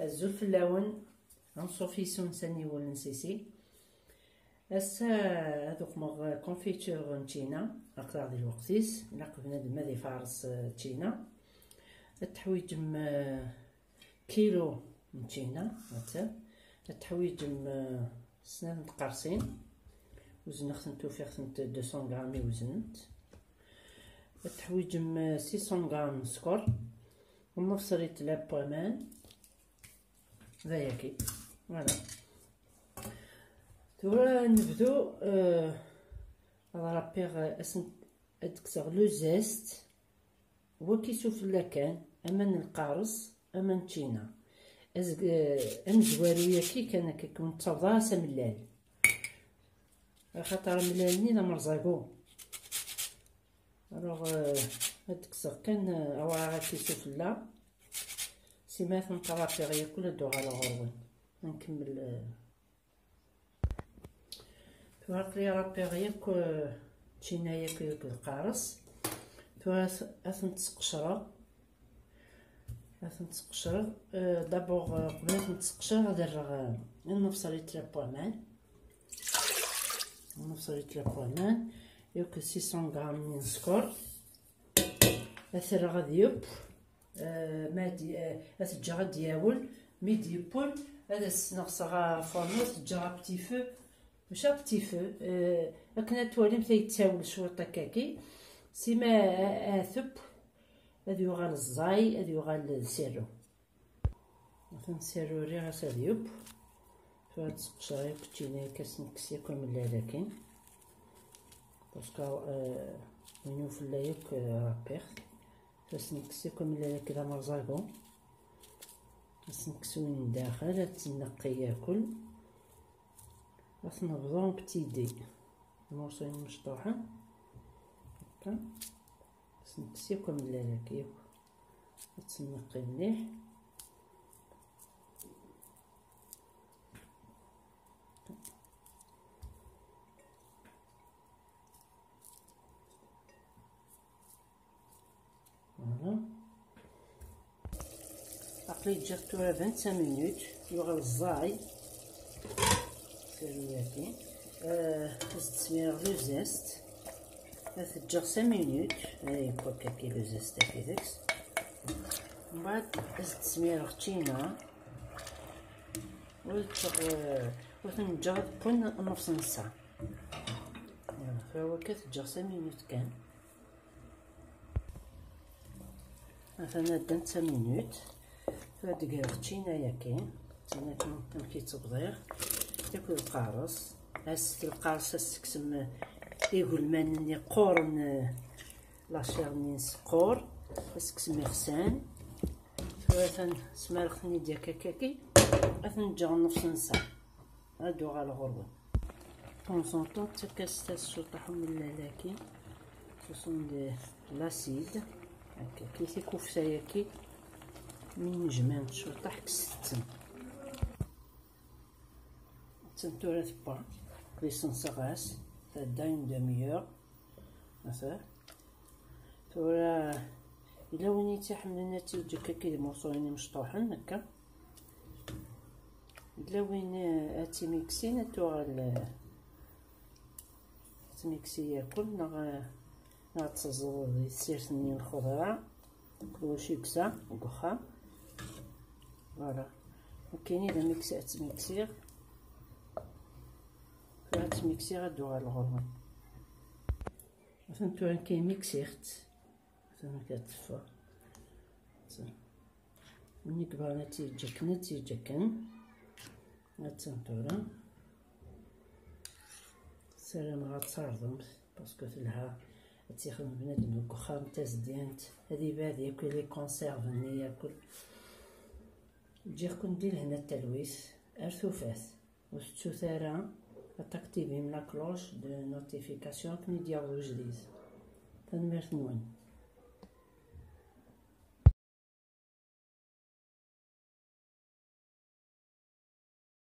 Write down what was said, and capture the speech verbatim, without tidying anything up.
Azul fell-awen. Anṣuf yes-wen s aniwel n Sisi. Ass-a ad uqmeɣ confiture n ččina, aql-aɣ di lweqt-is, ilaq bnadem ad ifares, eh, ččina. Ad teḥwiǧem, eh, kilo n ččina, ha-tt-an. Ad teḥwiǧem, eh, snat n tqerṣin, wezneɣ-tent, ufiɣ-tent deux cents grammes i weznent. Ad teḥwiǧem, eh, six cents grammes n sskeṛ, nnefṣ litr n waman, d ayagi. Voilà. Tura nebdu, eh, ad ṛappiɣ, eh, asen-, ad kkseɣ le zeste. Waki sufella kan, ama n lqaṛes, ama n ččina. Azg-, eh, amezwaru-yaki kan akka, ur nettaweḍ ara s amellal. Axaṭer amellal-nni d amerẓagu. Alors, euh, ad kkseɣ kan, euh, awraɣ-agi sufella. Sima ten-ṭrapiɣ yakk, ad d-uɣaleɣ ɣur-wen. Ad nkemmel, euh. Tura aql-i ṛapiɣ yakk, euh, ččina yakk, yakk d lqaṛes. Tura ad, ad tent-sqecreɣ. Ad tent-sqecreɣ. Euh, d'abord, euh, qbel ad tent-sqecreɣ, ad rreɣ, euh, nnefṣ litr n waman. Nnefṣ litr n waman. Yakk six cents grammes n sskeṛ. Ad t-rreɣ ad yeww. Euh, ma di-, euh, ad t-ǧǧeɣ ad d-yawel. Mi d-yewwel, ad as-sneɣseɣ afurnu, ad t-ǧǧeɣ à petit feu. Mačči à petit feu, euh, akken ad twalim ta yettawel cwiṭ akkagi. Sima a-, ad teww, ad yuɣal ẓẓay, ad yuɣal d sirru. Atan sirru, rriɣ-as ad yeww. Tura ad sqecreɣ yakk ččina-agi, ad s-nekkes yakk amellal-agi. Parce que, euh, win ufella yakk, euh, ṛappiɣ-t. Tura ad s-nekkes yakk amellal-agi d amerẓagu. Ad s-nekkes win n daxel, ad t-nneqqi yakk. Ad t-nebḍu petit dé. Lmurṣuyen imecṭuḥen. Akka. Ad s-nekkes yakk amellal-agi yakk. Ad tt-nneqqi mliḥ. Voilà. Aql-i ǧǧiɣ tura vingt-cinq minutes, yuɣal ẓẓay. Sirru-yagi. Euh, ad s-d-smireɣ le zeste. Ad t-ǧǧeɣ cinq minutes. Ay, quoi, kaki le zeste-agi deg-s. Mbeɛd ad s-d-smireɣ ččina. Ur tt-, euh, ur ten-ǧǧeɣ ad wwen nnefṣ n ssaɛa. Voilà, tura akka ad t-ǧǧeɣ cinq minutes kan. Atan ddant cinq minutes. Tura ad d-greɣ ččina-yagi. Ččina-yagi amek i tt-bḍiɣ. Akked lqaṛes. As-, lqaṛes ad s-tekksem igelman-nni qquren, eh, la chair-nni-ines teqqur. Ad s-tekksem iɣsan. Tura atan smareɣ-ten-id akka, akka. Ad ten-ǧǧeɣ nnefṣ n ssaɛa. Ad d-uɣaleɣ ɣur-wen. De temps en temps, ttak-as tas cwiṭaḥ umellal-agi. Ce sont des, l'acide. Akka, kif tikufta-yagi, mi nejmant cwiṭaḥ, kkset-ten. Attan tura tewwa. Ɣisenseɣ-as, tɛedda une demi-heure. Ata. Tura, yella win i tt-iḥemmlen ad tt-yeǧǧ akka d imurṣuyen imecṭuḥen, akka. Yella win, eh, ad tt-imiksin, ad tuɣal, eh, ad tmiksi yakk, neɣ, eh, neɣ ad teẓẓeḍ di tsirt-nni n lxeḍra, kullec yeksa deg uxxam. Voilà. Nekkini d amiksi ad tt-miksiɣ. Tura ad tt-miksiɣ, ad d-uɣaleɣ ɣur-wen. Atan tura nekk miksiɣ-tt. Atan akka teffeɣ. Atan. Win i yebɣan ad tt-yeǧǧ akken, ad tt-yeǧǧ akken. Attan tura. Ssarameɣ ad tt-terḍemt, parce que telha ad tt-yexdem bnadem deg uxxam, tazedyant, ad ibɛed yakk les conserves-nni yakk. Ǧǧiɣ-ken di lehna d talwit, ar tufat. Ur tettut ara ad taktivim la cloche de notification akken i d-yaweḍ ujdid. Tanemmirt-nwen.